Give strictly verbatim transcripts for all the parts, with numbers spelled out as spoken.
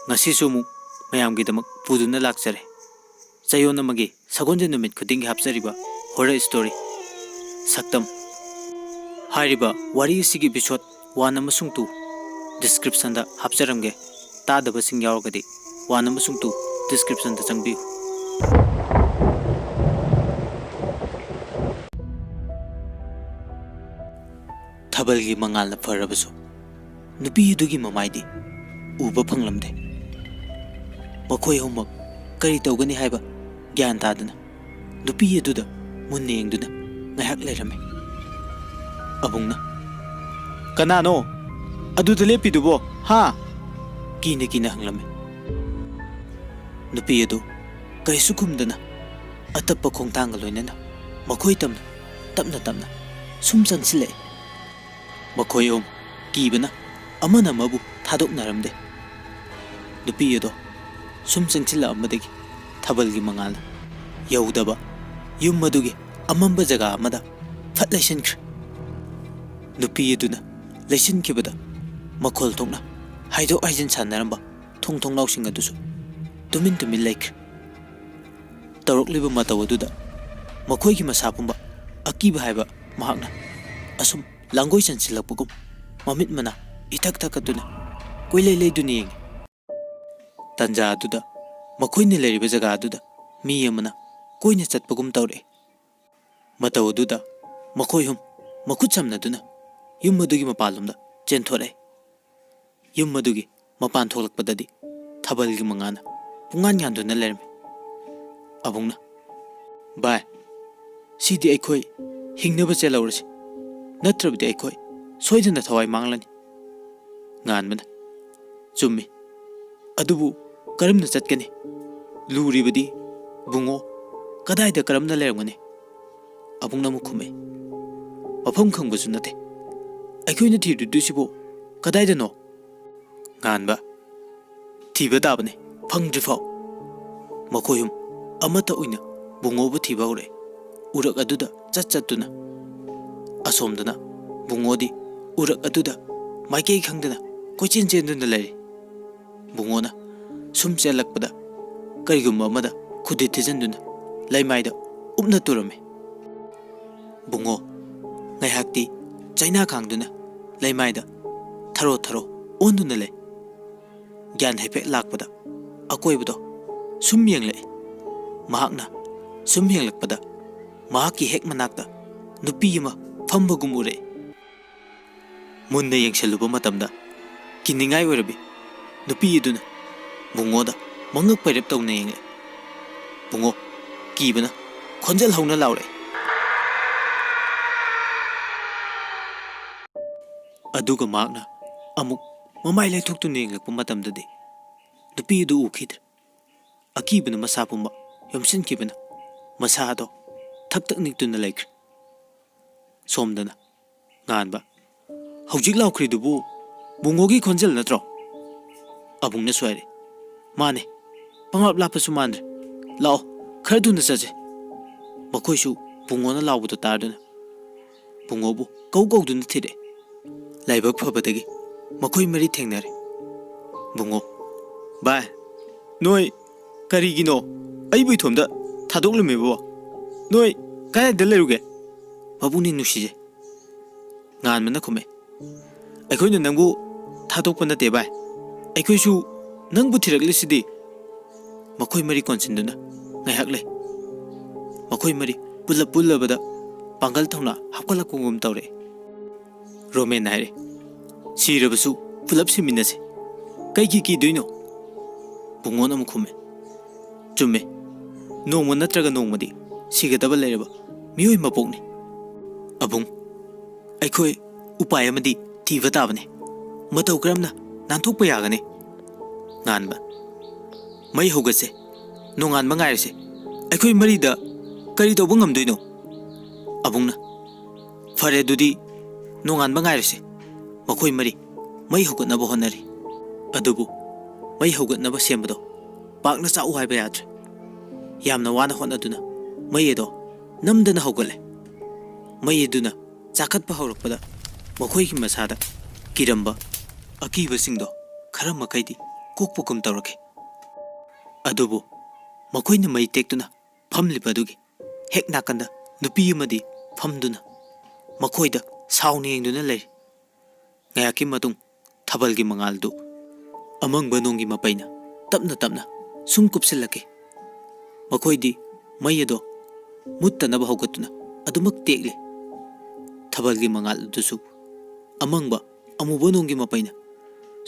ꯉꯁꯤꯁꯨ ꯑꯃꯨꯛ ꯃꯌꯥꯝꯒꯤꯗꯃꯛ ꯄꯨꯗꯨꯅ ꯂꯥꯛꯆꯔꯦ꯫ ꯆꯌꯣꯜ ꯑꯃꯒꯤ ꯁꯒꯣꯜꯁꯦꯟ ꯅꯨꯃꯤꯠ ꯈꯨꯗꯤꯡꯒꯤ ꯍꯥꯞꯆꯔꯤꯕ horror story, ꯁꯛꯇꯝ꯫ ꯍꯥꯏꯔꯤꯕ ꯋꯥꯔꯤ ꯑꯁꯤꯒꯤ episode one ꯑꯃꯁꯨꯡ two descriptionꯗ ꯍꯥꯞꯆꯔꯝꯒꯦ꯫ ꯇꯥꯗꯕꯁꯤꯡ ꯌꯥꯎꯔꯒꯗꯤ one ꯑꯃꯁꯨꯡ two descriptionꯗ ꯆꯪꯕꯤꯌꯨ꯫ ꯊꯥꯕꯜꯒꯤ ꯃꯉꯥꯜꯅ ꯐꯔꯕꯁꯨ ꯅꯨꯄꯤ ꯑꯗꯨꯒꯤ ꯃꯃꯥꯏꯗꯤ ꯎꯕ ꯐꯪꯂꯝꯗꯦ꯫ ꯃꯈꯣꯏ ꯑꯍꯨꯝꯃꯛ ꯀꯔꯤ ꯇꯧꯒꯅꯤ ꯍꯥꯏꯕ ꯒ꯭ꯌꯥꯟ ꯇꯥꯗꯅ ꯅꯨꯄꯤ ꯑꯗꯨꯗ ꯃꯨꯟꯅ ꯌꯦꯡꯗꯨꯅ ꯉꯥꯏꯍꯥꯛ ꯂꯩꯔꯝꯃꯤ꯫ ꯑꯕꯨꯡꯅ, "ꯀꯅꯥꯅꯣ ꯑꯗꯨꯗ ꯂꯦꯞꯄꯤꯗꯨꯕꯣ, ꯍꯥ?" ꯀꯤꯅ ꯀꯤꯅ ꯍꯪꯂꯝꯃꯤ꯫ ꯅꯨꯄꯤ ꯑꯗꯨ ꯀꯔꯤꯁꯨ ꯈꯨꯝꯗꯅ ꯑꯇꯞꯄ ꯈꯣꯡꯊꯥꯡꯒ ꯂꯣꯏꯅꯅ ꯃꯈꯣꯏ ꯇꯝꯅ ꯇꯞꯅ ꯇꯞꯅ ꯁꯨꯝ ꯆꯪꯁꯤꯜꯂꯛꯏ꯫ ꯃꯈꯣꯏ ꯑꯍꯨꯝ ꯀꯤꯕꯅ ꯑꯃꯅ ꯑꯃꯕꯨ ꯊꯥꯗꯣꯛꯅꯔꯝꯗꯦ꯫ ꯅꯨꯄꯤ ꯑꯗꯣ ꯁꯨꯝ ꯆꯪꯁꯤꯜꯂꯛꯑꯝꯕꯗꯒꯤ ꯊꯥꯕꯜꯒꯤ ꯃꯉꯥꯜꯅ ꯌꯧꯗꯕ ꯌꯨꯝ ꯑꯗꯨꯒꯤ ꯑꯃꯝꯕ ꯖꯒꯥ ꯑꯃꯗ ꯐꯠ ꯂꯩꯁꯤꯟꯈ꯭ꯔꯦ꯫ ꯅꯨꯄꯤ ꯑꯗꯨꯅ ꯂꯩꯁꯤꯟꯈꯤꯕꯗ ꯃꯈꯣꯜ ꯊꯣꯛꯅ ꯍꯥꯏꯗꯣꯛ ꯍꯥꯏꯖꯤꯟ ꯁꯥꯟꯅꯔꯝꯕ ꯊꯣꯡ ꯊꯣꯡꯅꯥꯎꯁꯤꯡ ꯑꯗꯨꯁꯨ ꯇꯨꯃꯤꯟ ꯇꯨꯃꯤꯟ ꯂꯩꯈ꯭ꯔꯦ꯫ ꯇꯧꯔꯛꯂꯤꯕ ꯃꯇꯧ ꯑꯗꯨꯗ ꯃꯈꯣꯏꯒꯤ ꯃꯁꯥ ꯄꯨꯝꯕ ꯑꯀꯤꯕ ꯍꯥꯏꯕ ꯃꯍꯥꯛꯅ ꯑꯁꯨꯝ ꯂꯥꯡꯒꯣꯏ ꯆꯟꯁꯤꯜꯂꯛꯄꯒꯨꯝ ꯃꯃꯤꯠ ꯃꯅꯥ ꯏꯊꯛ ꯊꯛꯀꯠꯇꯨꯅ ꯀꯣꯏꯂꯩ ꯂꯩꯗꯨꯅ ꯌꯦꯡꯏ꯫ ꯇꯟꯖꯥ ꯑꯗꯨꯗ ꯃꯈꯣꯏꯅ ꯂꯩꯔꯤꯕ ꯖꯒꯥ ꯑꯗꯨꯗ ꯃꯤ ꯑꯃꯅ ꯀꯣꯏꯅ ꯆꯠꯄꯒꯨꯝ ꯇꯧꯔꯛꯏ꯫ ꯃꯇꯧ ꯑꯗꯨꯗ ꯃꯈꯣꯏ ꯑꯍꯨꯝ ꯃꯈꯨꯠ ꯁꯝꯅꯗꯨꯅ ꯌꯨꯝ ꯑꯗꯨꯒꯤ ꯃꯄꯥꯟꯂꯣꯝꯗ ꯆꯦꯟꯊꯣꯔꯛꯏ꯫ ꯌꯨꯝ ꯑꯗꯨꯒꯤ ꯃꯄꯥꯟ ꯊꯣꯛꯂꯛꯄꯗꯗꯤ ꯊꯥꯕꯜꯒꯤ ꯃꯉꯥꯜꯅ ꯄꯨꯡꯉꯥꯟ ꯉꯥꯟꯗꯨꯅ ꯂꯩꯔꯝꯃꯤ꯫ ꯑꯕꯨꯡꯅ, "ꯚꯥꯏ, ꯁꯤꯗꯤ ꯑꯩꯈꯣꯏ ꯍꯤꯡꯅꯕ ꯆꯦꯜꯍꯧꯔꯁꯤ, ꯅꯠꯇ꯭ꯔꯕꯗꯤ ꯑꯩꯈꯣꯏ ꯁꯣꯏꯗꯅ ꯊꯋꯥꯏ ꯃꯥꯡꯂꯅꯤ꯫" ꯉꯥꯟꯕꯅ, "ꯆꯨꯝꯃꯤ, ꯑꯗꯨꯕꯨ ꯀꯔꯝꯅ ꯆꯠꯀꯅꯤ? ꯂꯨꯔꯤꯕꯗꯤ, ꯕꯨꯡꯉꯣ, ꯀꯗꯥꯏꯗ ꯀꯔꯝꯅ ꯂꯩꯔꯝꯒꯅꯤ?" ꯑꯕꯨꯡꯅ ꯑꯃꯨꯛ ꯈꯨꯝꯃꯤ, "ꯃꯐꯝ ꯈꯪꯕꯁꯨ ꯅꯠꯇꯦ, ꯑꯩꯈꯣꯏꯅ ꯊꯤꯔꯨꯗꯣꯏꯁꯤꯕꯨ ꯀꯗꯥꯏꯗꯅꯣ?" ꯉꯥꯟꯕ, "ꯊꯤꯕ ꯇꯥꯕꯅꯤ, ꯐꯪꯗ꯭ꯔꯤꯐꯥꯎ꯫" ꯃꯈꯣꯏ ꯑꯍꯨꯝ ꯑꯃꯠꯇ ꯑꯣꯏꯅ ꯕꯨꯡꯉꯣꯕꯨ ꯊꯤꯕ ꯍꯧꯔꯛꯏ꯫ ꯎꯔꯛ ꯑꯗꯨꯗ ꯆꯠ ꯆꯠꯇꯨꯅ꯫ ꯑꯁꯣꯝꯗꯅ ꯕꯨꯡꯉꯣꯗꯤ ꯎꯔꯛ ꯑꯗꯨꯗ ꯃꯥꯏꯀꯩ ꯈꯪꯗꯅ ꯀꯣꯏꯆꯦꯟ ꯆꯦꯟꯗꯨꯅ ꯂꯩꯔꯤ꯫ ꯕꯨꯡꯉꯣꯅ ꯁꯨꯝ ꯆꯦꯜꯂꯛꯄꯗ ꯀꯔꯤꯒꯨꯝꯕ ꯑꯃꯗ ꯈꯨꯗꯤ ꯊꯤꯖꯤꯟꯗꯨꯅ ꯂꯩꯃꯥꯏꯗ ꯎꯞꯅ ꯇꯨꯔꯝꯃꯤ꯫ ꯕꯨꯡꯉꯣ ꯉꯥꯏꯍꯥꯛꯇꯤ ꯆꯩꯅꯥ ꯈꯥꯡꯗꯨꯅ ꯂꯩꯃꯥꯏꯗ ꯊꯔꯣ ꯊꯔꯣ ꯑꯣꯟꯗꯨꯅ ꯂꯩ꯫ ꯒ꯭ꯌꯥꯟ ꯍꯥꯏꯐꯦꯠ ꯂꯥꯛꯄꯗ ꯑꯀꯣꯏꯕꯗꯣ ꯁꯨꯝ ꯌꯦꯡꯂꯛꯏ꯫ ꯃꯍꯥꯛꯅ ꯁꯨꯝ ꯌꯦꯡꯂꯛꯄꯗ ꯃꯍꯥꯛꯀꯤ ꯍꯦꯛ ꯃꯅꯥꯛꯇ ꯅꯨꯄꯤ ꯑꯃ ꯐꯝꯕꯒꯨꯝ ꯎꯔꯛꯏ꯫ ꯃꯨꯟꯅ ꯌꯦꯡꯁꯤꯜꯂꯨꯕ ꯃꯇꯝꯗ ꯀꯤꯅꯤꯡꯉꯥꯏ ꯑꯣꯏꯔꯕꯤ ꯅꯨꯄꯤ ꯑꯗꯨꯅ ꯕꯨꯡꯉꯣꯗ ꯃꯉꯛ ꯄꯩꯔꯞ ꯇꯧꯅ ꯌꯦꯡꯂꯛꯏ꯫ ꯕꯨꯡꯉꯣ ꯀꯤꯕꯅ ꯈꯣꯟꯖꯦꯜ ꯍꯧꯅ ꯂꯥꯎꯔꯛꯏ꯫ ꯑꯗꯨꯒ ꯃꯍꯥꯛꯅ ꯑꯃꯨꯛ ꯃꯃꯥꯏ ꯂꯩꯊꯣꯛꯇꯨꯅ ꯌꯦꯡꯂꯛꯄ ꯃꯇꯝꯗꯗꯤ ꯅꯨꯄꯤ ꯑꯗꯨ ꯎꯈꯤꯗ꯭ꯔꯦ꯫ ꯑꯀꯤꯕꯅ ꯃꯁꯥ ꯄꯨꯝꯕ ꯌꯣꯝꯁꯤꯟꯈꯤꯕꯅ ꯃꯁꯥ ꯑꯗꯣ ꯊꯛ ꯊꯛ ꯅꯤꯛꯇꯨꯅ ꯂꯩꯈ꯭ꯔꯦ꯫ ꯁꯣꯝꯗꯅ ꯉꯥꯟꯕ, "ꯍꯧꯖꯤꯛ ꯂꯥꯎꯈ꯭ꯔꯤꯗꯨꯕꯨ ꯕꯨꯡꯉꯣꯒꯤ ꯈꯣꯟꯖꯦꯜ ꯅꯠꯇ꯭ꯔꯣ?" ꯑꯕꯨꯡꯅꯁꯨ ꯍꯥꯏꯔꯦ꯫ "ꯃꯥꯅꯦ, ꯄꯪꯂꯥꯞ ꯂꯥꯞꯄꯁꯨ ꯃꯥꯟꯗ꯭ꯔꯦ꯫ ꯂꯥꯛꯑꯣ, ꯈꯔ ꯊꯨꯅ ꯆꯠꯁꯦ꯫" ꯃꯈꯣꯏꯁꯨ ꯕꯨꯡꯉꯣꯅ ꯂꯥꯎꯕꯗꯣ ꯇꯥꯗꯨꯅ ꯕꯨꯡꯉꯣꯕꯨ ꯀꯧ ꯀꯧꯗꯨꯅ ꯊꯤꯔꯛꯑꯦ꯫ ꯂꯥꯏꯕꯛ ꯐꯕꯗꯒꯤ ꯃꯈꯣꯏ ꯃꯔꯤ ꯊꯦꯡꯅꯔꯦ꯫ ꯕꯨꯡꯉꯣ, "ꯚꯥꯏ, ꯅꯣꯏ ꯀꯔꯤꯒꯤꯅꯣ ꯑꯩꯕꯨ ꯏꯊꯣꯝꯗ ꯊꯥꯗꯣꯛꯂꯝꯃꯤꯕꯣ? ꯅꯣꯏ ꯀꯗꯥꯏꯗ ꯂꯩꯔꯨꯒꯦ?" ꯃꯄꯨꯛꯅꯤꯡ ꯅꯨꯡꯁꯤꯖꯩ꯫ ꯉꯥꯟꯕꯅ ꯈꯨꯝꯃꯦ, "ꯑꯩꯈꯣꯏꯅ ꯅꯪꯕꯨ ꯊꯥꯗꯣꯛꯄ ꯅꯠꯇꯦ ꯚꯥꯏ, ꯑꯩꯈꯣꯏꯁꯨ ꯅꯪꯕꯨ ꯊꯤꯔꯛꯂꯤꯁꯤꯗꯤ꯫" ꯃꯈꯣꯏ ꯃꯔꯤ ꯀꯣꯟꯁꯤꯟꯗꯨꯅ ꯉꯥꯏꯍꯥꯛ ꯂꯩ꯫ ꯃꯈꯣꯏ ꯃꯔꯤ ꯄꯨꯜꯂꯞ ꯄꯨꯜꯂꯕꯗ ꯄꯥꯡꯒꯜ ꯊꯧꯅꯥ ꯍꯥꯞꯀꯠꯂꯛꯄꯒꯨꯝ ꯇꯧꯔꯛꯏ꯫ ꯔꯣꯃꯦꯟꯅ ꯍꯥꯏꯔꯦ, "ꯁꯤꯔꯕꯁꯨ ꯄꯨꯂꯞ ꯁꯤꯃꯤꯟꯅꯁꯤ꯫ ꯀꯩꯒꯤ ꯀꯤꯗꯣꯏꯅꯣ?" ꯕꯨꯡꯉꯣꯅ ꯑꯃꯨꯛ ꯈꯨꯝꯃꯦ, "ꯆꯨꯝꯃꯦ, ꯅꯣꯡꯃ ꯅꯠꯇ꯭ꯔꯒ ꯅꯣꯡꯃꯗꯤ ꯁꯤꯒꯗꯕ ꯂꯩꯔꯕ ꯃꯤꯑꯣꯏ ꯃꯄꯣꯛꯅꯤ꯫" ꯑꯕꯨꯡ, "ꯑꯩꯈꯣꯏ ꯎꯄꯥꯏ ꯑꯃꯗꯤ ꯊꯤꯕ ꯇꯥꯕꯅꯤ꯫ ꯃꯇꯧ ꯀꯔꯝꯅ ꯅꯥꯟꯊꯣꯛꯄ ꯌꯥꯒꯅꯤ?" ꯉꯥꯟꯕ, "ꯃꯩ ꯍꯧꯒꯠꯁꯦ, ꯅꯣꯡꯉꯥꯟꯕ ꯉꯥꯏꯔꯁꯦ꯫ ꯑꯩꯈꯣꯏ ꯃꯔꯤꯗ ꯀꯔꯤ ꯇꯧꯕ ꯉꯝꯗꯣꯏꯅꯣ?" ꯑꯕꯨꯡꯅ, "ꯐꯔꯦ, ꯑꯗꯨꯗꯤ ꯅꯣꯡꯉꯥꯟꯕ ꯉꯥꯏꯔꯁꯦ꯫" ꯃꯈꯣꯏ ꯃꯔꯤ ꯃꯩ ꯍꯧꯒꯠꯅꯕ ꯍꯣꯠꯅꯔꯤ꯫ ꯑꯗꯨꯕꯨ ꯃꯩ ꯍꯧꯒꯠꯅꯕ ꯁꯦꯝꯕꯗꯣ ꯄꯥꯛꯅ ꯆꯥꯛꯎ ꯍꯥꯏꯕ ꯌꯥꯗ꯭ꯔꯦ꯫ ꯌꯥꯝꯅ ꯋꯥꯅ ꯍꯣꯠꯅꯗꯨꯅ ꯃꯩ ꯑꯗꯣ ꯅꯝꯗꯅ ꯍꯧꯒꯠꯂꯦ꯫ ꯃꯩ ꯑꯗꯨꯅ ꯆꯥꯈꯠꯄ ꯍꯧꯔꯛꯄꯗ ꯃꯈꯣꯏꯒꯤ ꯃꯁꯥꯗ ꯀꯤꯔꯝꯕ ꯑꯀꯤꯕꯁꯤꯡꯗꯣ ꯈꯔ ꯃꯈꯩꯗꯤ ꯀꯣꯛꯄꯒꯨꯝ ꯇꯧꯔꯛꯈꯤ꯫ ꯑꯗꯨꯕꯨ ꯃꯈꯣꯏꯅ ꯃꯩ ꯇꯦꯛꯇꯨꯅ ꯐꯝꯂꯤꯕ ꯑꯗꯨꯒꯤ ꯍꯦꯛ ꯅꯥꯀꯟꯗ ꯅꯨꯄꯤ ꯑꯃꯗꯤ ꯐꯝꯗꯨꯅ ꯃꯈꯣꯏꯗ ꯁꯥꯎꯅ ꯌꯦꯡꯗꯨꯅ ꯂꯩꯔꯤ꯫ ꯉꯥꯏꯍꯥꯛꯀꯤ ꯃꯇꯨꯡ ꯊꯥꯕꯜꯒꯤ ꯃꯉꯥꯜꯗꯨ ꯑꯃꯪꯕ ꯅꯣꯡꯒꯤ ꯃꯄꯩꯅ ꯇꯞꯅ ꯇꯞꯅ ꯁꯨꯝ ꯀꯨꯞꯁꯤꯜꯂꯛꯈꯤ꯫ ꯃꯈꯣꯏꯗꯤ ꯃꯩ ꯑꯗꯣ ꯃꯨꯠꯇꯅꯕ ꯍꯧꯒꯠꯇꯨꯅ ꯑꯗꯨꯃꯛ ꯇꯦꯛꯂꯤ꯫ ꯊꯥꯕꯜꯒꯤ ꯃꯉꯥꯜ ꯑꯗꯨꯁꯨ ꯑꯃꯪꯕ ꯑꯃꯨꯕ ꯅꯣꯡꯒꯤ ꯃꯄꯩꯅ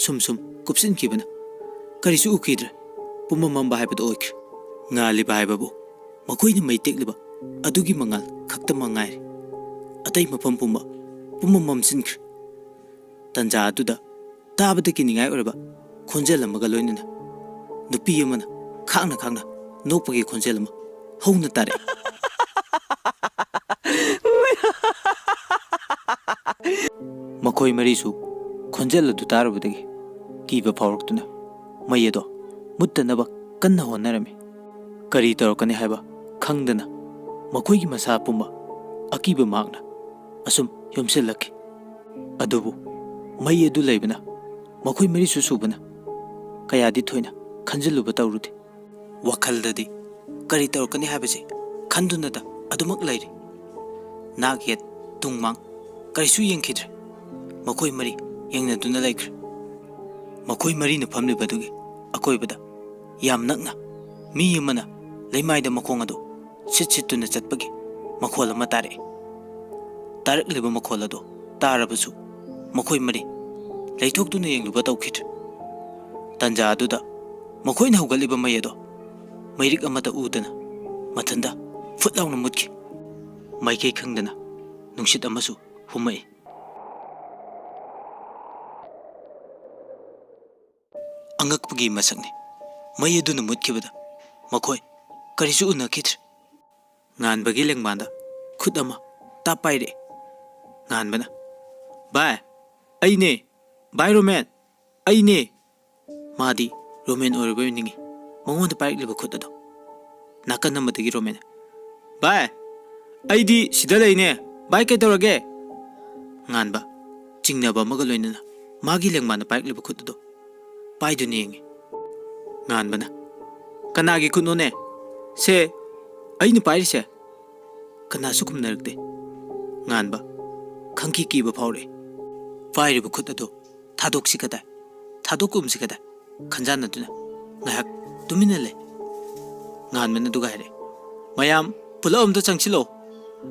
ꯁꯨꯝ ꯁꯨꯝ ꯀꯨꯞꯁꯤꯟꯈꯤꯕꯅ ꯀꯔꯤꯁꯨ ꯎꯈꯤꯗ꯭ꯔꯦ꯫ ꯄꯨꯝꯃꯝ ꯃꯝꯕ ꯍꯥꯏꯕꯗꯨ ꯑꯣꯏꯈ꯭ꯔꯦ꯫ ꯉꯥꯜꯂꯤꯕ ꯍꯥꯏꯕꯕꯨ ꯃꯈꯣꯏꯅ ꯃꯩ ꯇꯦꯛꯂꯤꯕ ꯑꯗꯨꯒꯤ ꯃꯉꯥꯜ ꯈꯛꯇꯃꯛ ꯉꯥꯏꯔꯦ꯫ ꯑꯇꯩ ꯃꯐꯝ ꯄꯨꯝꯕ ꯄꯨꯝꯃꯝ ꯃꯝꯁꯤꯟꯈ꯭ꯔꯦ꯫ ꯇꯟꯖꯥ ꯑꯗꯨꯗ ꯇꯥꯕꯗ ꯀꯤꯅꯤꯡꯉꯥꯏ ꯑꯣꯏꯔꯕ ꯈꯣꯟꯖꯦꯜ ꯑꯃꯒ ꯂꯣꯏꯅꯅ ꯅꯨꯄꯤ ꯑꯃꯅ ꯈꯥꯡꯅ ꯈꯥꯡꯅ ꯅꯣꯛꯄꯒꯤ ꯈꯣꯟꯖꯦꯜ ꯑꯃ ꯍꯧꯅ ꯇꯥꯔꯛꯏ꯫ ꯃꯈꯣꯏ ꯃꯔꯤꯁꯨ ꯈꯣꯟꯖꯦꯜ ꯑꯗꯨ ꯇꯥꯔꯨꯕꯗꯒꯤ ꯀꯤꯕ ꯐꯥꯎꯔꯛꯇꯨꯅ ꯃꯩ ꯑꯗꯣ ꯃꯨꯠꯇꯅꯕ ꯀꯟꯅ ꯍꯣꯠꯅꯔꯝꯃꯤ꯫ ꯀꯔꯤ ꯇꯧꯔꯛꯀꯅꯤ ꯍꯥꯏꯕ ꯈꯪꯗꯅ ꯃꯈꯣꯏꯒꯤ ꯃꯁꯥ ꯄꯨꯝꯕ ꯑꯀꯤꯕ ꯃꯍꯥꯛꯅ ꯑꯁꯨꯝ ꯌꯣꯝꯁꯤꯜꯂꯛꯈꯤ꯫ ꯑꯗꯨꯕꯨ ꯃꯩ ꯑꯗꯨ ꯂꯩꯕꯅ ꯃꯈꯣꯏ ꯃꯔꯤꯁꯨ ꯁꯨꯕꯅ ꯀꯌꯥꯗꯤ ꯊꯣꯏꯅ ꯈꯟꯖꯤꯜꯂꯨꯕ ꯇꯧꯔꯨꯗꯦ꯫ ꯋꯥꯈꯜꯗꯗꯤ ꯀꯔꯤ ꯇꯧꯔꯛꯀꯅꯤ ꯍꯥꯏꯕꯁꯤ ꯈꯟꯗꯨꯅꯗ ꯑꯗꯨꯃꯛ ꯂꯩꯔꯤ꯫ ꯅꯥꯛ ꯌꯦꯠ ꯇꯨꯡ ꯃꯥꯡ ꯀꯔꯤꯁꯨ ꯌꯦꯡꯈꯤꯗ꯭ꯔꯦ꯫ ꯃꯈꯣꯏ ꯃꯔꯤ ꯌꯦꯡꯅꯗꯨꯅ ꯂꯩꯈ꯭ꯔꯦ꯫ ꯃꯈꯣꯏ ꯃꯔꯤꯅ ꯐꯝꯂꯤꯕ ꯑꯗꯨꯒꯤ ꯑꯀꯣꯏꯕꯗ ꯌꯥꯝ ꯅꯛꯅ ꯃꯤ ꯑꯃꯅ ꯂꯩꯃꯥꯏꯗ ꯃꯈꯣꯡ ꯑꯗꯨ ꯁꯤꯠ ꯁꯤꯠꯇꯨꯅ ꯆꯠꯄꯒꯤ ꯃꯈꯣꯜ ꯑꯃ ꯇꯥꯔꯛꯏ꯫ ꯇꯥꯔꯛꯂꯤꯕ ꯃꯈꯣꯜ ꯑꯗꯨ ꯇꯥꯔꯕꯁꯨ ꯃꯈꯣꯏ ꯃꯔꯤ ꯂꯩꯊꯣꯛꯇꯨꯅ ꯌꯦꯡꯂꯨꯕ ꯇꯧꯈꯤꯗ꯭ꯔꯦ꯫ ꯇꯟꯖꯥ ꯑꯗꯨꯗ ꯃꯈꯣꯏꯅ ꯍꯧꯒꯠꯂꯤꯕ ꯃꯩ ꯑꯗꯣ ꯃꯩꯔꯤꯛ ꯑꯃꯠꯇ ꯎꯗꯅ ꯃꯊꯟꯇ ꯐꯨꯠ ꯂꯥꯎꯅ ꯃꯨꯠꯈꯤ꯫ ꯃꯥꯏꯀꯩ ꯈꯪꯗꯅ ꯅꯨꯡꯁꯤꯠ ꯑꯃꯁꯨ ꯍꯨꯝꯃꯛꯏ꯫ ꯑꯉꯛꯄꯒꯤ ꯃꯁꯛꯅꯤ꯫ ꯃꯩ ꯑꯗꯨꯅ ꯃꯨꯠꯈꯤꯕꯗ ꯃꯈꯣꯏ ꯀꯔꯤꯁꯨ ꯎꯅꯈꯤꯗ꯭ꯔꯦ꯫ ꯉꯥꯟꯕꯒꯤ ꯂꯦꯡꯕꯥꯟꯗ ꯈꯨꯠ ꯑꯃ ꯇꯥꯞ ꯄꯥꯏꯔꯛꯑꯦ꯫ ꯉꯥꯟꯕꯅ, "ꯚꯥꯏ, ꯑꯩꯅꯦ꯫ ꯚꯥꯏ ꯔꯣꯃꯦꯟ, ꯑꯩꯅꯦ!" ꯃꯥꯗꯤ ꯔꯣꯃꯦꯟ ꯑꯣꯏꯔꯕꯣꯏ ꯅꯤꯡꯏ꯫ ꯃꯉꯣꯟꯗ ꯄꯥꯏꯔꯛꯂꯤꯕ ꯈꯨꯠ ꯑꯗꯣ ꯅꯥꯀꯟ ꯑꯃꯗꯒꯤ ꯔꯣꯃꯦꯟꯅ, "ꯚꯥꯏ, ꯑꯩꯗꯤ ꯁꯤꯗ ꯂꯩꯅꯦ꯫ ꯚꯥꯏ, ꯀꯩꯗꯧꯔꯒꯦ?" ꯉꯥꯟꯕ ꯆꯤꯡꯅꯕ ꯑꯃꯒ ꯂꯣꯏꯅꯅ ꯃꯥꯒꯤ ꯂꯦꯡꯕꯥꯟꯗ ꯄꯥꯏꯔꯛꯂꯤꯕ ꯈꯨꯠ ꯑꯗꯣ ꯄꯥꯏꯗꯨꯅ ꯌꯦꯡꯉꯤ꯫ ꯉꯥꯟꯕꯅ, "ꯀꯅꯥꯒꯤ ꯈꯨꯠꯅꯣꯅꯦ? ꯁꯦ, ꯑꯩꯅ ꯄꯥꯏꯔꯤꯁꯦ?" ꯀꯅꯥꯁꯨ ꯈꯨꯝꯅꯔꯛꯇꯦ꯫ ꯉꯥꯟꯕ, ꯈꯪꯀꯤ ꯀꯤꯕ ꯐꯥꯎꯔꯛꯏ꯫ ꯄꯥꯏꯔꯤꯕ ꯈꯨꯠ ꯑꯗꯨ ꯊꯥꯗꯣꯛꯁꯤ ꯀꯗꯥꯏ, ꯊꯥꯗꯣꯛꯀꯨꯝꯁꯤ ꯀꯗꯥꯏ ꯈꯟꯖꯥꯟꯅꯗꯨꯅ ꯉꯥꯏꯍꯥꯛ ꯇꯨꯃꯤꯟꯅ ꯂꯩ꯫ ꯉꯥꯟꯕꯅ ꯑꯗꯨꯒ ꯍꯥꯏꯔꯛꯑꯦ, "ꯃꯌꯥꯝ ꯄꯨꯂꯞ ꯑꯝꯇ ꯆꯪꯁꯤꯜꯂꯛꯑꯣ,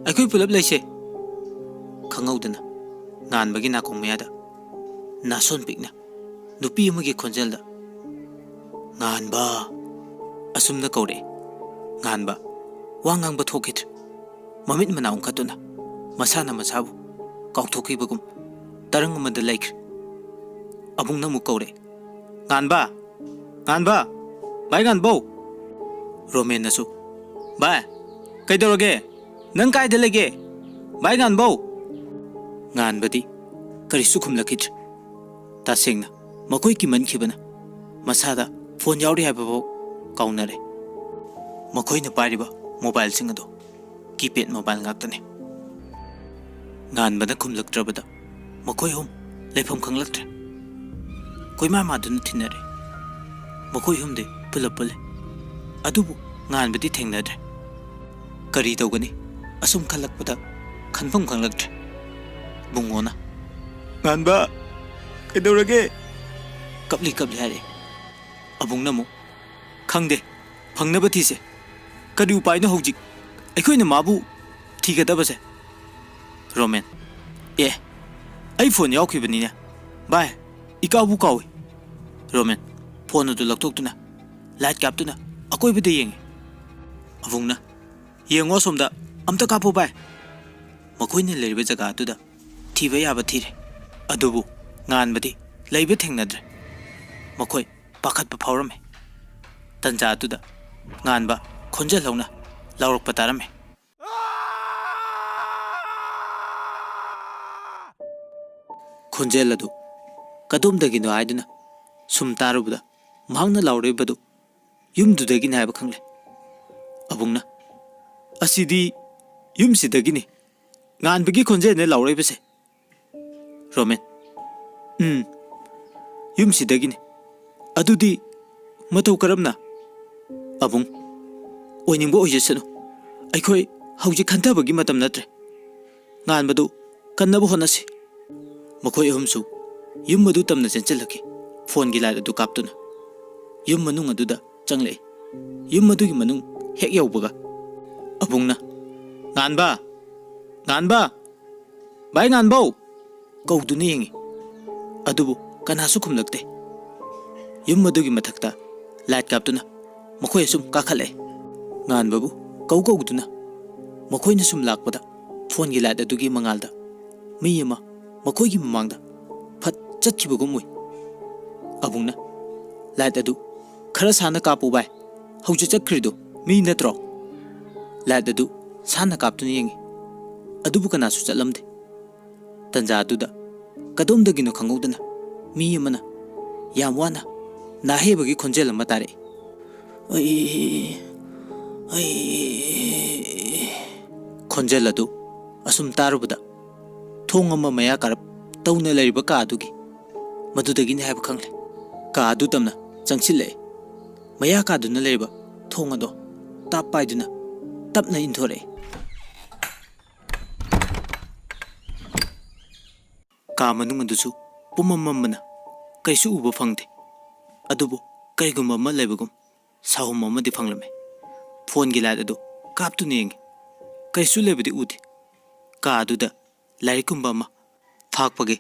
ꯑꯩꯈꯣꯏ ꯄꯨꯂꯞ ꯂꯩꯁꯦ꯫" ꯈꯪꯍꯧꯗꯅ ꯉꯥꯟꯕꯒꯤ ꯅꯥꯀꯣꯡ ꯃꯌꯥꯗ ꯅꯥꯁꯣꯟ ꯄꯤꯛꯅ ꯅꯨꯄꯤ ꯑꯃꯒꯤ ꯈꯣꯟꯖꯦꯜꯗ, "ꯉꯥꯟꯕ!" ꯑꯁꯨꯝꯅ ꯀꯧꯔꯛꯑꯦ꯫ ꯉꯥꯟꯕ ꯋꯥ ꯉꯥꯡꯕ ꯊꯣꯛꯈꯤꯗ꯭ꯔꯦ꯫ ꯃꯃꯤꯠ ꯃꯅꯥ ꯎꯪꯈꯠꯇꯨꯅ ꯃꯁꯥꯅ ꯃꯁꯥꯕꯨ ꯀꯥꯎꯊꯣꯛꯈꯤꯕꯒꯨꯝ ꯇꯔꯪ ꯑꯃꯗ ꯂꯩꯈ꯭ꯔꯦ꯫ ꯑꯕꯨꯡꯅ ꯑꯃꯨꯛ ꯀꯧꯔꯛꯑꯦ, "ꯉꯥꯟꯕ! ꯉꯥꯟꯕ! ꯚꯥꯏ ꯉꯥꯟꯕꯧ!" ꯔꯣꯃꯦꯟꯅꯁꯨ, "ꯚꯥꯏ, ꯀꯩꯗꯧꯔꯒꯦ? ꯅꯪ ꯀꯥꯏꯗ ꯂꯩꯒꯦ? ꯚꯥꯏ ꯉꯥꯟꯕꯧ!" ꯉꯥꯟꯕꯗꯤ ꯀꯔꯤꯁꯨ ꯈꯨꯝꯂꯛꯈꯤꯗ꯭ꯔꯦ꯫ ꯇꯁꯦꯡꯅ ꯃꯈꯣꯏ ꯀꯤꯃꯟꯈꯤꯕꯅ ꯃꯁꯥꯗ ꯐꯣꯟ ꯌꯥꯎꯔꯤ ꯍꯥꯏꯕꯐꯥꯎ ꯀꯥꯎꯅꯔꯦ꯫ ꯃꯈꯣꯏꯅ ꯄꯥꯏꯔꯤꯕ ꯃꯣꯕꯥꯏꯜꯁꯤꯡ ꯑꯗꯨ ꯀꯤꯄꯦꯗ ꯃꯣꯕꯥꯏꯜ ꯉꯥꯛꯇꯅꯤ꯫ ꯉꯥꯟꯕꯅ ꯈꯨꯝꯂꯛꯇ꯭ꯔꯕꯗ ꯃꯈꯣꯏ ꯑꯍꯨꯝ ꯂꯩꯐꯝ ꯈꯪꯂꯛꯇ꯭ꯔꯦ꯫ ꯀꯣꯏꯃꯥ ꯃꯥꯗꯨꯅ ꯊꯤꯅꯔꯦ꯫ ꯃꯈꯣꯏ ꯑꯍꯨꯝꯗꯤ ꯄꯨꯂꯞ ꯄꯨꯜꯂꯦ, ꯑꯗꯨꯕꯨ ꯉꯥꯟꯕꯗꯤ ꯊꯦꯡꯅꯗ꯭ꯔꯦ꯫ ꯀꯔꯤ ꯇꯧꯒꯅꯤ? ꯑꯁꯨꯝ ꯈꯜꯂꯛꯄꯗ ꯈꯟꯐꯝ ꯈꯪꯂꯛꯇ꯭ꯔꯦ꯫ ꯕꯨꯡꯉꯣꯅ, "ꯉꯥꯟꯕ, ꯀꯩꯗꯧꯔꯒꯦ?" ꯀꯞꯂꯤ ꯀꯞꯂꯤ ꯍꯥꯏꯔꯛꯑꯦ꯫ ꯑꯕꯨꯡꯅ ꯑꯃꯨꯛ, "ꯈꯪꯗꯦ, ꯐꯪꯅꯕ ꯊꯤꯁꯦ꯫ ꯀꯔꯤ ꯎꯄꯥꯏꯅꯣ ꯍꯧꯖꯤꯛ ꯑꯩꯈꯣꯏꯅ ꯃꯥꯕꯨ ꯊꯤꯒꯗꯕꯁꯦ?" ꯔꯣꯃꯦꯟ, "ꯑꯦ, ꯑꯩ ꯐꯣꯟ ꯌꯥꯎꯈꯤꯕꯅꯤꯅꯦ꯫ ꯚꯥꯏ, ꯏꯀꯥꯎꯕꯨ ꯀꯥꯎꯏ꯫" ꯔꯣꯃꯦꯟ ꯐꯣꯟ ꯑꯗꯨ ꯂꯧꯊꯣꯛꯇꯨꯅ ꯂꯥꯏꯠ ꯀꯥꯞꯇꯨꯅ ꯑꯀꯣꯏꯕꯗ ꯌꯦꯡꯉꯤ꯫ ꯑꯕꯨꯡꯅ, "ꯌꯦꯡꯉꯣ ꯑꯁꯣꯝꯗ, ꯑꯝꯇ ꯀꯥꯞꯄꯣ ꯚꯥꯏ꯫" ꯃꯈꯣꯏꯅ ꯂꯩꯔꯤꯕ ꯖꯒꯥ ꯑꯗꯨꯗ ꯊꯤꯕ ꯌꯥꯕ ꯊꯤꯔꯦ, ꯑꯗꯨꯕꯨ ꯉꯥꯟꯕꯗꯤ ꯂꯩꯕ ꯊꯦꯡꯅꯗ꯭ꯔꯦ꯫ ꯃꯈꯣꯏ ꯄꯥꯈꯠꯄ ꯐꯥꯎꯔꯝꯃꯤ꯫ ꯇꯟꯖꯥ ꯑꯗꯨꯗ ꯉꯥꯟꯕ ꯈꯣꯟꯖꯦꯜ ꯍꯧꯅ ꯂꯥꯎꯔꯛꯄ ꯇꯥꯔꯝꯃꯤ꯫ ꯈꯣꯟꯖꯦꯜ ꯑꯗꯨ ꯀꯗꯣꯝꯗꯒꯤꯅꯣ ꯍꯥꯏꯗꯨꯅ ꯁꯨꯝ ꯇꯥꯔꯨꯕꯗ ꯃꯍꯥꯛꯅ ꯂꯥꯎꯔꯛꯏꯕꯗꯨ ꯌꯨꯝꯗꯨꯗꯒꯤꯅꯤ ꯍꯥꯏꯕ ꯈꯪꯂꯦ꯫ ꯑꯕꯨꯡꯅ, "ꯑꯁꯤꯗꯤ ꯌꯨꯝꯁꯤꯗꯒꯤꯅꯤ ꯉꯥꯟꯕꯒꯤ ꯈꯣꯟꯖꯦꯜꯅ ꯂꯥꯎꯔꯛꯏꯕꯁꯦ꯫" ꯔꯣꯃꯦꯟ, "ꯎꯝ, ꯌꯨꯝꯁꯤꯗꯒꯤꯅꯤ꯫ "ꯑꯗꯨꯗꯤ ꯃꯇꯧ ꯀꯔꯝꯅ?" "ꯑꯕꯨꯡ, ꯑꯣꯏꯅꯤꯡꯕ ꯑꯣꯏꯖꯁꯅꯨ꯫ ꯑꯩꯈꯣꯏ ꯍꯧꯖꯤꯛ ꯈꯟꯊꯕꯒꯤ ꯃꯇꯝ ꯅꯠꯇ꯭ꯔꯦ꯫ ꯉꯥꯟꯕꯗꯨ ꯀꯟꯅꯕ ꯍꯣꯠꯅꯁꯤ꯫" ꯃꯈꯣꯏ ꯑꯍꯨꯝꯁꯨ ꯌꯨꯝ ꯑꯗꯨ ꯇꯝꯅ ꯆꯦꯟꯁꯤꯜꯂꯛꯈꯤ, ꯐꯣꯟꯒꯤ ꯂꯥꯏꯠ ꯑꯗꯨ ꯀꯥꯞꯇꯨꯅ꯫ ꯌꯨꯝ ꯃꯅꯨꯡ ꯑꯗꯨꯗ ꯆꯪꯂꯛꯏ꯫ ꯌꯨꯝ ꯑꯗꯨꯒꯤ ꯃꯅꯨꯡ ꯍꯦꯛ ꯌꯧꯕꯒ ꯑꯕꯨꯡꯅ, "ꯉꯥꯟꯕ! ꯉꯥꯟꯕ! ꯚꯥꯏ ꯉꯥꯟꯕꯧ!" ꯀꯧꯗꯨꯅ ꯌꯦꯡꯉꯤ꯫ ꯑꯗꯨꯕꯨ ꯀꯅꯥꯁꯨ ꯈꯨꯝꯂꯛꯇꯦ꯫ ꯌꯨꯝ ꯑꯗꯨꯒꯤ ꯃꯊꯛꯇ ꯂꯥꯏꯠ ꯀꯥꯞꯇꯨꯅ ꯃꯈꯣꯏ ꯑꯁꯨꯝ ꯀꯥꯈꯠꯂꯛꯑꯦ꯫ ꯉꯥꯟꯕꯕꯨ ꯀꯧ ꯀꯧꯗꯨꯅ ꯃꯈꯣꯏꯅ ꯁꯨꯝ ꯂꯥꯛꯄꯗ ꯐꯣꯟꯒꯤ ꯂꯥꯏꯠ ꯑꯗꯨꯒꯤ ꯃꯉꯥꯜꯗ ꯃꯤ ꯑꯃ ꯃꯈꯣꯏꯒꯤ ꯃꯃꯥꯡꯗ ꯐꯠ ꯆꯠꯈꯤꯕꯒꯨꯝ ꯎꯏ꯫ ꯑꯕꯨꯡꯅ, "ꯂꯥꯏꯠ ꯑꯗꯨ ꯈꯔ ꯁꯥꯟꯅ ꯀꯥꯞꯄꯨ ꯚꯥꯏ, ꯍꯧꯖꯤꯛ ꯆꯠꯈ꯭ꯔꯤꯗꯨ ꯃꯤ ꯅꯠꯇ꯭ꯔꯣ?" ꯂꯥꯏꯠ ꯑꯗꯨ ꯁꯥꯟꯅ ꯀꯥꯞꯇꯨꯅ ꯌꯦꯡꯉꯤ, ꯑꯗꯨꯕꯨ ꯀꯅꯥꯁꯨ ꯆꯠꯂꯝꯗꯦ꯫ ꯇꯟꯖꯥ ꯑꯗꯨꯗ ꯀꯗꯣꯝꯗꯒꯤꯅꯣ ꯈꯪꯍꯧꯗꯅ ꯃꯤ ꯑꯃꯅ ꯌꯥꯝ ꯋꯥꯅ ꯅꯥꯍꯩꯕꯒꯤ ꯈꯣꯟꯖꯦꯜ ꯑꯃ ꯇꯥꯔꯛꯏ꯫ "ꯑꯩ, ꯑꯩ," ꯈꯣꯟꯖꯦꯜ ꯑꯗꯨ ꯑꯁꯨꯝ ꯇꯥꯔꯨꯕꯗ ꯊꯣꯡ ꯑꯃ ꯃꯌꯥ ꯀꯥꯔꯞ ꯇꯧꯅ ꯂꯩꯔꯤꯕ ꯀꯥ ꯑꯗꯨꯒꯤ ꯃꯗꯨꯗꯒꯤꯅꯤ ꯍꯥꯏꯕ ꯈꯪꯂꯦ꯫ ꯀꯥ ꯑꯗꯨ ꯇꯝꯅ ꯆꯪꯁꯤꯜꯂꯛꯑꯦ꯫ ꯃꯌꯥ ꯀꯥꯗꯨꯅ ꯂꯩꯔꯤꯕ ꯊꯣꯡ ꯑꯗꯣ ꯇꯥꯞ ꯄꯥꯏꯗꯨꯅ ꯇꯞꯅ ꯏꯟꯊꯣꯔꯛꯑꯦ꯫ ꯀꯥ ꯃꯅꯨꯡ ꯑꯗꯨꯁꯨ ꯄꯨꯝꯃꯝ ꯃꯝꯕꯅ ꯀꯩꯁꯨ ꯎꯕ ꯐꯪꯗꯦ꯫ ꯑꯗꯨꯕꯨ ꯀꯔꯤꯒꯨꯝꯕ ꯑꯃ ꯂꯩꯕꯒꯨꯝ ꯁꯥꯍꯨꯝ ꯑꯃꯗꯤ ꯐꯪꯂꯝꯃꯤ꯫ ꯐꯣꯟꯒꯤ ꯂꯥꯏꯠ ꯑꯗꯨ ꯀꯥꯞꯇꯨꯅ ꯌꯦꯡꯉꯤ꯫ ꯀꯔꯤꯁꯨ ꯂꯩꯕꯗꯤ ꯎꯗꯦ꯫ ꯀꯥ ꯑꯗꯨꯗ ꯂꯥꯏꯔꯤꯛꯀꯨꯝꯕ ꯑꯃ ꯐꯥꯛꯄꯒꯤ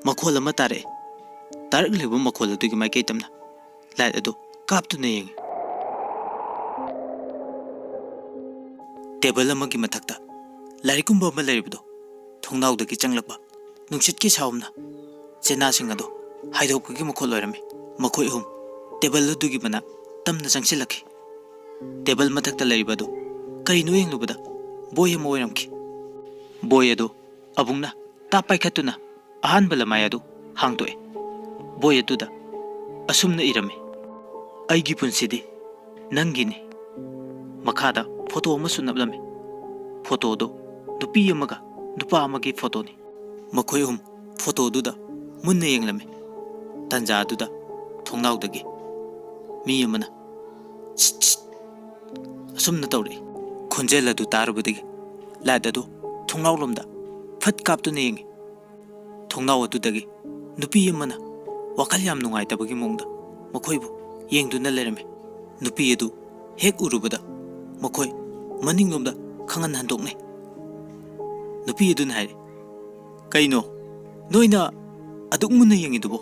ꯃꯈꯣꯜ ꯑꯃ ꯇꯥꯔꯛꯏ꯫ ꯇꯥꯔꯛꯂꯤꯕ ꯃꯈꯣꯜ ꯑꯗꯨꯒꯤ ꯃꯥꯏꯀꯩ ꯇꯝꯅ ꯂꯥꯏꯠ ꯑꯗꯨ ꯀꯥꯞꯇꯨꯅ ꯌꯦꯡꯉꯤ꯫ ꯇꯦꯕꯜ ꯑꯃꯒꯤ ꯃꯊꯛꯇ ꯂꯥꯏꯔꯤꯛꯀꯨꯝꯕ ꯑꯃ ꯂꯩꯔꯤꯕꯗꯨ ꯊꯣꯡꯅꯥꯎꯗꯒꯤ ꯆꯪꯂꯛꯄ ꯅꯨꯡꯁꯤꯠꯀꯤ ꯁꯥꯍꯨꯝꯅ ꯆꯦꯅꯥꯁꯤꯡ ꯑꯗꯨ ꯍꯥꯏꯗꯣꯛꯄꯒꯤ ꯃꯈꯣꯜ ꯑꯣꯏꯔꯝꯃꯤ꯫ ꯃꯈꯣꯏ ꯑꯍꯨꯝ ꯇꯦꯕꯜ ꯑꯗꯨꯒꯤ ꯃꯅꯥꯛ ꯇꯝꯅ ꯆꯪꯁꯤꯜꯂꯛꯈꯤ꯫ ꯇꯦꯕꯜ ꯃꯊꯛꯇ ꯂꯩꯔꯤꯕ ꯑꯗꯨ ꯀꯔꯤꯅꯣ ꯌꯦꯡꯂꯨꯕꯗ ꯕꯣꯏ ꯑꯃ ꯑꯣꯏꯔꯝꯈꯤ꯫ ꯕꯣꯏ ꯑꯗꯨ ꯑꯕꯨꯡꯅ ꯇꯥꯞ ꯄꯥꯏꯈꯠꯇꯨꯅ ꯑꯍꯥꯟꯕ ꯂꯃꯥꯏ ꯑꯗꯨ ꯍꯥꯡꯗꯣꯛꯑꯦ꯫ ꯕꯣꯏ ꯑꯗꯨꯗ ꯑꯁꯨꯝꯅ ꯏꯔꯝꯃꯤ: "ꯑꯩꯒꯤ ꯄꯨꯟꯁꯤꯗꯤ ꯅꯪꯒꯤꯅꯤ"꯫ ꯃꯈꯥꯗ ꯐꯣꯇꯣ ꯑꯃꯁꯨ ꯅꯞꯂꯝꯃꯤ꯫ ꯐꯣꯇꯣꯗꯨ ꯅꯨꯄꯤ ꯑꯃꯒ ꯅꯨꯄꯥ ꯑꯃꯒꯤ ꯐꯣꯇꯣꯅꯤ꯫ ꯃꯈꯣꯏ ꯑꯍꯨꯝ ꯐꯣꯇꯣꯗꯨꯗ ꯃꯨꯟꯅ ꯌꯦꯡꯂꯝꯃꯤ꯫ ꯇꯟꯖꯥ ꯑꯗꯨꯗ ꯊꯣꯡꯅꯥꯎꯗꯒꯤ ꯃꯤ ꯑꯃꯅ "ꯁꯤꯠ, ꯁꯤꯠ" ꯑꯁꯨꯝꯅ ꯇꯧꯔꯛꯏ꯫ ꯈꯣꯟꯖꯦꯜ ꯑꯗꯨ ꯇꯥꯔꯨꯕꯗꯒꯤ ꯂꯥꯏꯠ ꯑꯗꯨ ꯊꯣꯡꯅꯥꯎꯂꯣꯝꯗ ꯐꯠ ꯀꯥꯞꯇꯨꯅ ꯌꯦꯡꯉꯤ꯫ ꯊꯣꯡꯅꯥꯎ ꯑꯗꯨꯗꯒꯤ ꯅꯨꯄꯤ ꯑꯃꯅ ꯋꯥꯈꯜ ꯌꯥꯝ ꯅꯨꯡꯉꯥꯏꯇꯕꯒꯤ ꯃꯑꯣꯡꯗ ꯃꯈꯣꯏꯕꯨ ꯌꯦꯡꯗꯨꯅ ꯂꯩꯔꯝꯃꯤ꯫ ꯅꯨꯄꯤ ꯑꯗꯨ ꯍꯦꯛ ꯎꯔꯨꯕꯗ ꯃꯈꯣꯏ ꯃꯅꯤꯡꯂꯣꯝꯗ ꯈꯪꯍꯟ ꯍꯟꯗꯣꯛꯅꯩ꯫ ꯅꯨꯄꯤ ꯑꯗꯨꯅ ꯍꯥꯏꯔꯦ, "ꯀꯩꯅꯣ ꯅꯣꯏꯅ ꯑꯗꯨꯛ ꯃꯨꯟꯅ ꯌꯦꯡꯉꯤꯗꯨꯕꯣ?"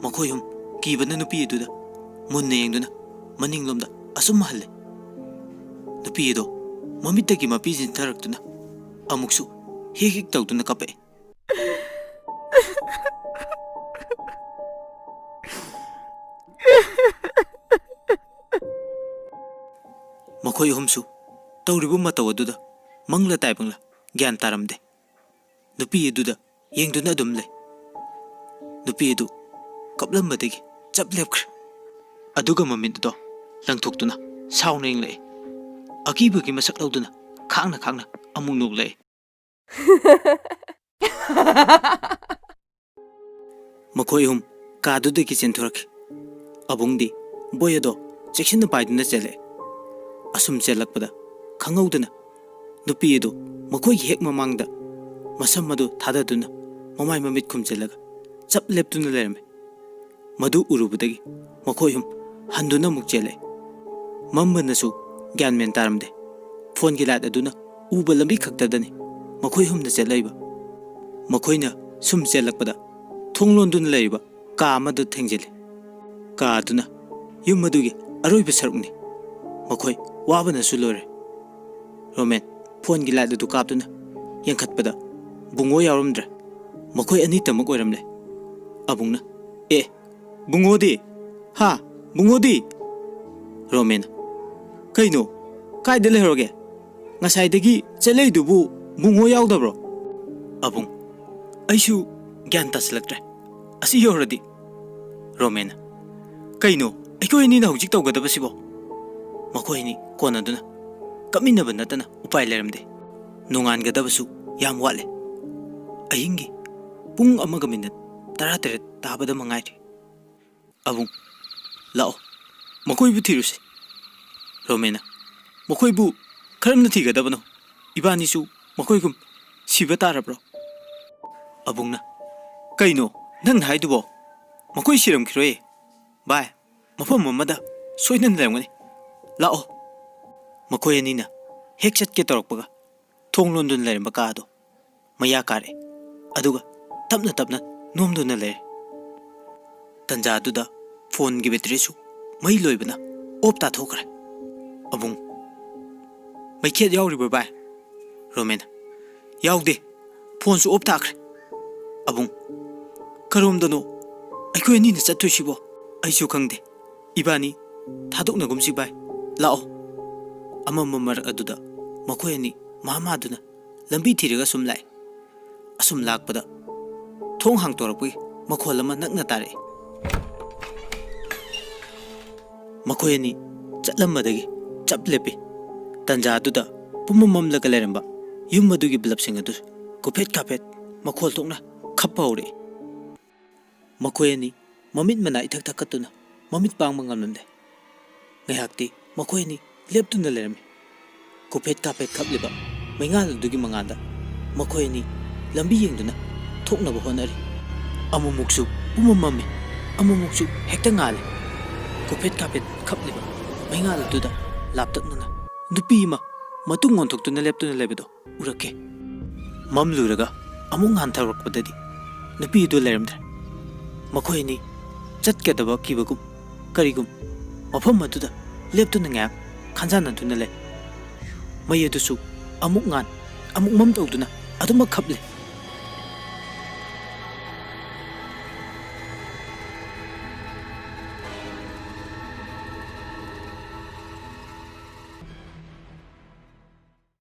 ꯃꯈꯣꯏ ꯑꯍꯨꯝ ꯀꯤꯕꯅ ꯅꯨꯄꯤ ꯑꯗꯨꯗ ꯃꯨꯟꯅ ꯌꯦꯡꯗꯨꯅ ꯃꯅꯤꯡꯂꯣꯝꯗ ꯑꯁꯨꯝ ꯍꯜꯂꯦ꯫ ꯅꯨꯄꯤ ꯑꯗꯣ ꯃꯃꯤꯠꯇꯒꯤ ꯃꯄꯤ ꯆꯤꯟꯊꯔꯛꯇꯨꯅ ꯑꯃꯨꯛꯁꯨ ꯍꯤꯛ ꯍꯤꯛ ꯇꯧꯗꯨꯅ ꯀꯞꯄꯛꯑꯦ꯫ ꯃꯈꯣꯏ ꯑꯍꯨꯝꯁꯨ ꯇꯧꯔꯤꯕ ꯃꯇꯧ ꯑꯗꯨꯗ ꯃꯪꯂ ꯇꯥꯏꯕꯪꯂ ꯒ꯭ꯌꯥꯟ ꯇꯥꯔꯝꯗꯦ꯫ ꯅꯨꯄꯤ ꯑꯗꯨꯗ ꯌꯦꯡꯗꯨꯅ ꯑꯗꯨꯝ ꯂꯩ꯫ ꯅꯨꯄꯤ ꯑꯗꯨ ꯀꯞꯂꯝꯕꯗꯒꯤ ꯆꯞ ꯂꯦꯞꯈ꯭ꯔꯦ꯫ ꯑꯗꯨꯒ ꯃꯃꯤꯠ ꯑꯗꯣ ꯂꯪꯊꯣꯛꯇꯨꯅ ꯁꯥꯎꯅ ꯌꯦꯡꯂꯛꯏ꯫ ꯑꯀꯤꯕꯒꯤ ꯃꯁꯛ ꯂꯧꯗꯨꯅ ꯈꯥꯡꯅ ꯈꯥꯡꯅ ꯑꯃꯨꯛ ꯅꯣꯛꯂꯛꯏ꯫ ꯃꯈꯣꯏ ꯑꯍꯨꯝ ꯀꯥꯗꯨꯗꯒꯤ ꯆꯦꯟꯊꯣꯔꯛꯈꯤ꯫ ꯑꯕꯨꯡꯗꯤ ꯕꯣꯏ ꯑꯗꯣ ꯆꯦꯛꯁꯤꯟꯅ ꯄꯥꯏꯗꯨꯅ ꯆꯦꯜꯂꯛꯑꯦ꯫ ꯑꯁꯨꯝ ꯆꯦꯜꯂꯛꯄꯗ ꯈꯪꯍꯧꯗꯅ ꯅꯨꯄꯤ ꯑꯗꯨ ꯃꯈꯣꯏꯒꯤ ꯍꯦꯛ ꯃꯃꯥꯡꯗ ꯃꯁꯝ ꯑꯗꯨ ꯊꯥꯗꯗꯨꯅ ꯃꯃꯥꯏ ꯃꯃꯤꯠ ꯈꯨꯝꯖꯤꯜꯂꯒ ꯆꯞ ꯂꯦꯞꯇꯨꯅ ꯂꯩꯔꯝꯃꯤ꯫ ꯃꯗꯨ ꯎꯔꯨꯕꯗꯒꯤ ꯃꯈꯣꯏ ꯑꯍꯨꯝ ꯍꯟꯗꯨꯅ ꯑꯃꯨꯛ ꯆꯦꯜꯂꯛꯑꯦ꯫ ꯃꯝꯕꯅꯁꯨ ꯒ꯭ꯌꯥꯟ ꯃꯦꯟ ꯇꯥꯔꯝꯗꯦ꯫ ꯐꯣꯟꯒꯤ ꯂꯥꯏꯠ ꯑꯗꯨꯅ ꯎꯕ ꯂꯝꯕꯤ ꯈꯛꯇꯗꯅꯤ ꯃꯈꯣꯏ ꯑꯍꯨꯝꯅ ꯆꯦꯜꯂꯛꯏꯕ꯫ ꯃꯈꯣꯏꯅ ꯁꯨꯝ ꯆꯦꯜꯂꯛꯄꯗ ꯊꯣꯡ ꯂꯣꯟꯗꯨꯅ ꯂꯩꯔꯤꯕ ꯀꯥ ꯑꯃꯗ ꯊꯦꯡꯖꯤꯜꯂꯤ꯫ ꯀꯥ ꯑꯗꯨꯅ ꯌꯨꯝ ꯑꯗꯨꯒꯤ ꯑꯔꯣꯏꯕ ꯁꯔꯨꯛꯅꯤ꯫ ꯃꯈꯣꯏ ꯋꯥꯕꯅꯁꯨ ꯂꯣꯏꯔꯦ꯫ ꯔꯣꯃꯦꯟ ꯐꯣꯟꯒꯤ ꯂꯥꯏꯠ ꯑꯗꯨ ꯀꯥꯞꯇꯨꯅ ꯌꯦꯡꯈꯠꯄꯗ ꯕꯨꯡꯉꯣ ꯌꯥꯎꯔꯝꯗ꯭ꯔꯦ꯫ ꯃꯈꯣꯏ ꯑꯅꯤꯇꯃꯛ ꯑꯣꯏꯔꯝꯂꯦ꯫ ꯑꯕꯨꯡꯅ, "ꯑꯦ, ꯕꯨꯡꯉꯣꯗꯤ? ꯍꯥ? ꯕꯨꯡꯉꯣꯗꯤ?" ꯔꯣꯃꯦꯟ, "ꯀꯩꯅꯣ? ꯀꯥꯏꯗ ꯂꯩꯍꯧꯔꯒꯦ? ꯉꯁꯥꯏꯗꯒꯤ ꯆꯦꯜꯂꯛꯏꯗꯨꯕꯨ ꯕꯨꯡꯉꯣ ꯌꯥꯎꯗꯕ꯭ꯔꯣ?" ꯑꯕꯨꯡ, "ꯑꯩꯁꯨ ꯒ꯭ꯌꯥꯟ ꯇꯥꯁꯤꯜꯂꯛꯇ꯭ꯔꯦ꯫ ꯑꯁꯤ ꯌꯧꯔꯗꯤ꯫" ꯔꯣꯃꯦꯟ, "ꯀꯩꯅꯣ ꯑꯩꯈꯣꯏ ꯑꯅꯤꯅ ꯍꯧꯖꯤꯛ ꯇꯧꯒꯗꯕꯁꯤꯕꯣ?" ꯃꯈꯣꯏ ꯑꯅꯤ ꯀꯣꯟꯅꯗꯨꯅ ꯀꯞꯃꯤꯟꯅꯕ ꯅꯠꯇꯅ ꯎꯄꯥꯏ ꯂꯩꯔꯝꯗꯦ꯫ ꯅꯣꯡꯉꯥꯟꯒꯗꯕꯁꯨ ꯌꯥꯝ ꯋꯥꯠꯂꯦ꯫ ꯑꯍꯤꯡꯒꯤ ꯄꯨꯡ ꯑꯃꯒ ꯃꯤꯅꯠ ꯇꯔꯥꯇꯔꯦꯠ ꯇꯥꯕꯗ ꯃꯉꯥꯏꯔꯦ꯫ ꯑꯕꯨꯡ, ꯂꯥꯛꯑꯣ, ꯃꯈꯣꯏꯕꯨ ꯊꯤꯔꯨꯁꯦ꯫ ꯔꯣꯃꯦꯟꯅ, ꯃꯈꯣꯏꯕꯨ ꯀꯔꯝꯅ ꯊꯤꯒꯗꯕꯅꯣ? ꯏꯕꯥꯅꯤꯁꯨ ꯃꯈꯣꯏꯒꯨꯝ ꯁꯤꯕ ꯇꯥꯔꯕ꯭ꯔꯣ? ꯑꯕꯨꯡꯅ, ꯀꯩꯅꯣ ꯅꯪꯅ ꯍꯥꯏꯗꯨꯕꯣ? ꯃꯈꯣꯏ ꯁꯤꯔꯝꯈꯤꯔꯣꯏꯌꯦ꯫ ꯚꯥꯏ, ꯃꯐꯝ ꯑꯃꯗ ꯁꯣꯏꯗꯅ ꯂꯩꯔꯝꯒꯅꯤ꯫ ꯂꯥꯛꯑꯣ꯫ ꯃꯈꯣꯏ ꯑꯅꯤꯅ ꯍꯦꯛ ꯆꯠꯀꯦ ꯇꯧꯔꯛꯄꯒ, ꯊꯣꯡ ꯂꯣꯟꯗꯨꯅ ꯂꯩꯔꯝꯕ ꯀꯥ ꯑꯗꯨ ꯃꯌꯥ ꯀꯥꯔꯛꯑꯦ, ꯑꯗꯨꯒ ꯇꯞꯅ ꯇꯞꯅ ꯅꯣꯝꯗꯨꯅ ꯂꯩꯔꯦ꯫ ꯇꯟꯖꯥꯗꯨꯗ ꯐꯣꯟꯒꯤ ꯕꯦꯇ꯭ꯔꯤꯁꯨ ꯃꯩ ꯂꯣꯏꯕꯅ ꯑꯣꯞ ꯇꯥꯊꯣꯛꯈ꯭ꯔꯦ꯫ ꯑꯕꯨꯡ, ꯃꯩꯈꯦꯠ ꯌꯥꯎꯔꯤꯕ꯭ꯔꯣ ꯚꯥꯏ? ꯔꯣꯃꯦꯟ, ꯌꯥꯎꯗꯦ, ꯐꯣꯟꯁꯨ ꯑꯣꯞ ꯇꯥꯈ꯭ꯔꯦ꯫ ꯑꯕꯨꯡ, ꯀꯔꯣꯝꯗꯅꯣ ꯑꯩꯈꯣꯏ ꯑꯅꯤꯅ ꯆꯠꯇꯣꯏꯁꯤꯕꯣ? ꯑꯩꯁꯨ ꯈꯪꯗꯦ꯫ ꯏꯕꯥꯅꯤ ꯊꯥꯗꯣꯛꯅꯒꯨꯝꯁꯤ ꯚꯥꯏ꯫ ꯂꯥꯛꯑꯣ꯫ ꯑꯃꯝꯕ ꯃꯔꯛ ꯑꯗꯨꯗ ꯃꯈꯣꯏ ꯑꯅꯤ ꯃꯥ ꯃꯥꯗꯨꯅ ꯂꯝꯕꯤ ꯊꯤꯔꯒ ꯁꯨꯝ ꯂꯥꯛꯑꯦ꯫ ꯑꯁꯨꯝ ꯂꯥꯛꯄꯗ ꯊꯣꯡ ꯍꯥꯡꯇꯣꯔꯛꯄꯒꯤ ꯃꯈꯣꯜ ꯑꯃ ꯅꯛꯅ ꯇꯥꯔꯛꯑꯦ꯫ ꯃꯈꯣꯏ ꯑꯅꯤ ꯆꯠꯂꯝꯕꯗꯒꯤ ꯆꯞ ꯂꯦꯞꯄꯤ꯫ ꯇꯟꯖꯥ ꯑꯗꯨꯗ ꯄꯨꯝꯃꯝ ꯃꯝꯂꯒ ꯂꯩꯔꯝꯕ ꯌꯨꯝ ꯑꯗꯨꯒꯤ ꯕꯜꯕꯁꯤꯡ ꯑꯗꯨ ꯀꯨꯐꯦꯠ ꯀꯥꯐꯦꯠ ꯃꯈꯣꯜ ꯊꯣꯛꯅ ꯈꯞꯄ ꯍꯧꯔꯛꯏ꯫ ꯃꯈꯣꯏ ꯑꯅꯤ ꯃꯃꯤꯠ ꯃꯅꯥ ꯏꯊꯛ ꯊꯛꯀꯠꯇꯨꯅ ꯃꯃꯤꯠ ꯄꯥꯡꯕ ꯉꯝꯂꯝꯗꯦ꯫ ꯉꯥꯏꯍꯥꯛꯇꯤ ꯃꯈꯣꯏ ꯑꯅꯤ ꯂꯦꯞꯇꯨꯅ ꯂꯩꯔꯝꯃꯤ꯫ ꯀꯨꯐꯦꯠ ꯀꯥꯐꯦꯠ ꯈꯞꯂꯤꯕ ꯃꯩꯉꯥꯜ ꯑꯗꯨꯒꯤ ꯃꯉꯥꯜꯗ ꯃꯈꯣꯏ ꯑꯅꯤ ꯂꯝꯕꯤ ꯌꯦꯡꯗꯨꯅ ꯊꯣꯛꯅꯕ ꯍꯣꯠꯅꯔꯤ꯫ ꯑꯃꯨꯛꯃꯨꯛꯁꯨ ꯄꯨꯝꯃꯝ ꯃꯝꯃꯤ, ꯑꯃꯨꯛꯃꯨꯛꯁꯨ ꯍꯦꯛꯇ ꯉꯥꯜꯂꯤ꯫ ꯀꯨꯐꯦꯠ ꯀꯥꯐꯦꯠ ꯈꯞꯂꯤꯕ ꯃꯩꯉꯥꯜ ꯑꯗꯨꯗ ꯂꯥꯞꯇꯛꯅꯅ ꯅꯨꯄꯤ ꯑꯃ ꯃꯇꯨꯡ ꯑꯣꯟꯊꯣꯛꯇꯨꯅ ꯂꯦꯞꯇꯨꯅ ꯂꯩꯕꯗꯣ ꯎꯔꯛꯈꯤ꯫ ꯃꯝꯂꯨꯔꯒ ꯑꯃꯨꯛ ꯉꯥꯟꯊꯣꯔꯛꯄꯗꯗꯤ ꯅꯨꯄꯤ ꯑꯗꯨ ꯂꯩꯔꯝꯗ꯭ꯔꯦ꯫ ꯃꯈꯣꯏ ꯑꯅꯤ ꯆꯠꯀꯗꯕ ꯀꯤꯕꯒꯨꯝ ꯀꯔꯤꯒꯨꯝ ꯃꯐꯝ ꯑꯗꯨꯗ ꯂꯦꯞꯇꯨꯅ ꯉꯥꯏꯍꯥꯛ ꯈꯟꯖꯥꯟꯅꯗꯨꯅ ꯂꯩ꯫ ꯃꯩ ꯑꯗꯨꯁꯨ ꯑꯃꯨꯛ ꯉꯥꯟ, ꯑꯃꯨꯛ ꯃꯝ ꯇꯧꯗꯨꯅ ꯑꯗꯨꯃꯛ ꯈꯞꯂꯤ꯫